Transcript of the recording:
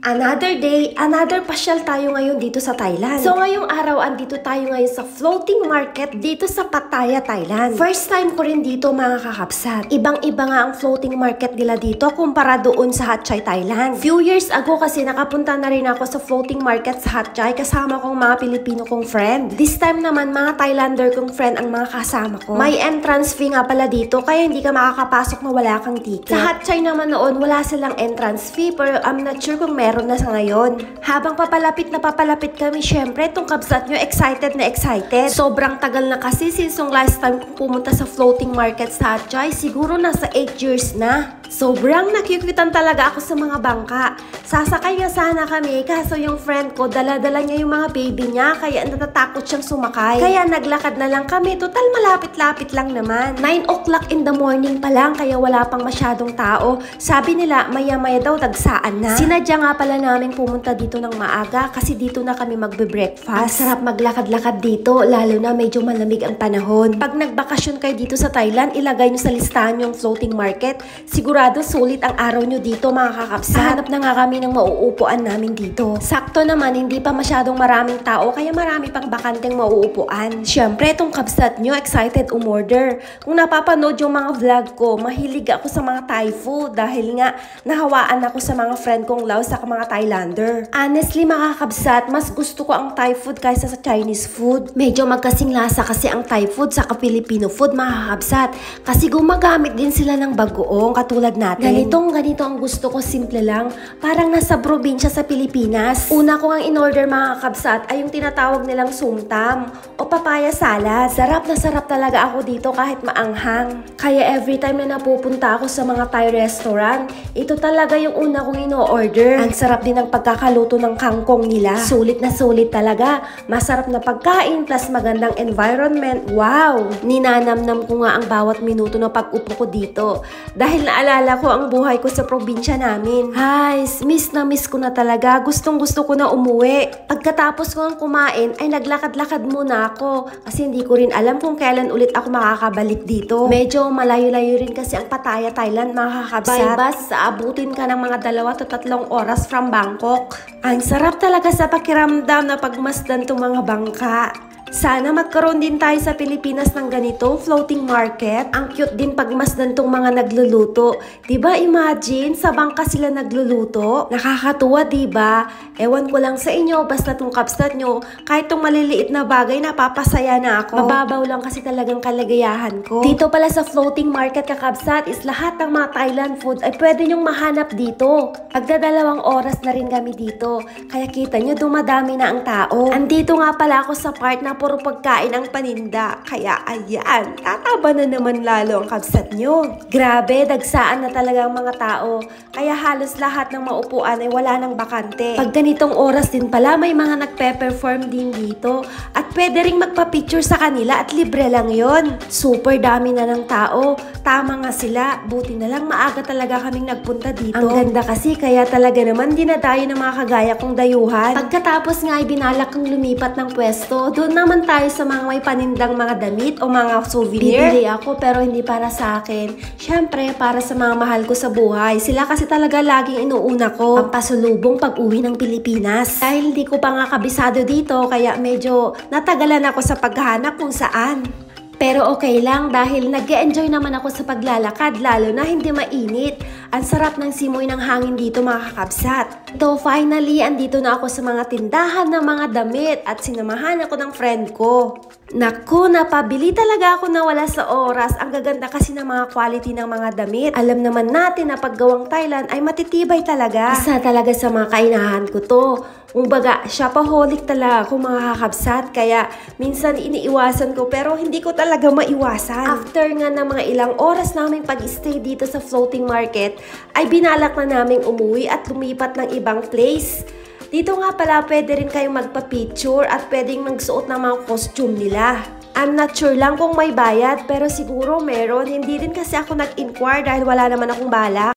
Another day, another pasyal tayo ngayon dito sa Thailand. So ngayong araw, andito tayo ngayon sa floating market dito sa Pattaya, Thailand. First time ko rin dito mga kakapsat. Ibang-iba nga ang floating market nila dito kumpara doon sa Hat Yai, Thailand. Few years ago kasi nakapunta na rin ako sa floating market sa Hat Yai kasama kong mga Pilipino kong friend. This time naman mga Thailander kong friend ang mga kasama ko. May entrance fee nga pala dito kaya hindi ka makakapasok na wala kang ticket. Sa Hat Yai naman noon wala silang entrance fee pero I'm not sure kung meron na sa ngayon. Habang papalapit kami, syempre, itong kabsat nyo, excited na excited. Sobrang tagal na kasi since yung last time kong pumunta sa floating market sa Hat Yai, siguro nasa 8 years na. Sobrang nakikitan talaga ako sa mga bangka. Sasakay nga sana kami, kaso yung friend ko, dala-dala niya yung mga baby niya, kaya natatakot siyang sumakay. Kaya naglakad na lang kami, total malapit-lapit lang naman. 9 o'clock in the morning pa lang, kaya wala pang masyadong tao. Sabi nila, maya-maya daw dagsaan na. Sinadya nga pala namin pumunta dito ng maaga, kasi dito na kami magbe-breakfast. Ang sarap maglakad-lakad dito, lalo na medyo malamig ang panahon. Pag nagbakasyon kayo dito sa Thailand, ilagay nyo sa listahan yung floating market. Sigurado sulit ang araw nyo dito mga kakapsat. Hanap na nga kami ng mauupuan namin dito. Sakto naman, hindi pa masyadong maraming tao, kaya marami pang bakanteng mauupuan. Siyempre, itong kabsat nyo, excited umorder. Kung napapanood yung mga vlog ko, mahilig ako sa mga Thai food dahil nga nahawaan ako sa mga friend kong Laos sa mga Thailander. Honestly mga kakabsat, mas gusto ko ang Thai food kaysa sa Chinese food. Medyo magkasing lasa kasi ang Thai food sa Filipino food mga kakabsat. Kasi gumagamit din sila ng bagoong katulad natin. Ganito ang gusto ko, simple lang. Parang nasa probinsya sa Pilipinas. Una ko ang in-order mga kakabsat ay yung tinatawag nilang sumtam o papaya salad. Sarap na sarap talaga ako dito kahit maanghang. Kaya every time na napupunta ako sa mga Thai restaurant, ito talaga yung una kong ino-order. Ang sarap din ng pagkakaluto ng kangkong nila. Sulit na sulit talaga. Masarap na pagkain plus magandang environment. Wow! Ninanamnam ko nga ang bawat minuto na pag-upo ko dito. Dahil naalala ko ang buhay ko sa probinsya namin. Guys, miss na miss ko na talaga. Gustong gusto ko na umuwi. Pagkatapos ko ang kumain ay naglakad-lakad muna ako. Kasi hindi ko rin alam kung kailan ulit ako makakabalik dito. Medyo malayo-layo rin kasi ang Pattaya, Thailand mga kakabsat. By bus, abutin ka ng mga 2 to 3 oras from Bangkok. Ang sarap talaga sa pakiramdam na pagmasdan itong mga bangka. Sana magkaroon din tayo sa Pilipinas ng ganito, floating market. Ang cute din pagmasdan tong mga nagluluto. Diba imagine, sa bangka sila nagluluto? Nakakatuwa diba? Ewan ko lang sa inyo, basta tong kapsat nyo, kahit tong maliliit na bagay, napapasaya na ako. Mababaw lang kasi talagang kalagayahan ko. Dito pala sa floating market kakabsat is lahat ng mga Thailand food ay pwede nyong mahanap dito. Pagdadalawang oras na rin kami dito. Kaya kita nyo, dumadami na ang tao. Andito nga pala ako sa part na puro pagkain ang paninda. Kaya ayan, tataba na naman lalo ang kabsat nyo. Grabe, dagsaan na talaga ang mga tao. Kaya halos lahat ng maupuan ay wala ng bakante. Pag ganitong oras din pala, may mga nagpe-perform din dito. At pwede ring magpa-picture sa kanila at libre lang yon. Super dami na ng tao. Tama nga sila. Buti na lang maaga talaga kaming nagpunta dito. Ang ganda kasi, kaya talaga naman dinadayo ng mga kagaya kong dayuhan. Pagkatapos nga ay binalak kong lumipat ng pwesto, doon naman tayo sa mga may panindang mga damit o mga souvenir. Bibili ako pero hindi para sa akin. Syempre, para sa mga mahal ko sa buhay. Sila kasi talaga laging inuuna ko. Ang pasulubong pag-uwi ng Pilipinas. Dahil hindi ko pa nga kabisado dito, kaya medyo natagalan ako sa paghahanap kung saan. Pero okay lang dahil nag-e-enjoy naman ako sa paglalakad, lalo na hindi mainit. Ang sarap ng simoy ng hangin dito mga kakabsat. So finally, andito na ako sa mga tindahan ng mga damit at sinamahan ako ng friend ko. Naku, napabili talaga ako na wala sa oras. Ang gaganda kasi ng mga quality ng mga damit. Alam naman natin na paggawang Thailand ay matitibay talaga. Isa talaga sa mga kainahan ko to. Kumbaga, shopaholic talaga ako mga kakabsat. Kaya minsan iniiwasan ko pero hindi ko talaga maiwasan. After nga ng mga ilang oras naming pag-stay dito sa floating market, ay binalak na naming umuwi at lumipat ng ibang place. Dito nga pala pwede rin kayong magpa-picture at pwedeng magsuot ng mga costume nila. I'm not sure lang kung may bayad pero siguro meron. Hindi din kasi ako nag-inquire dahil wala naman akong balak.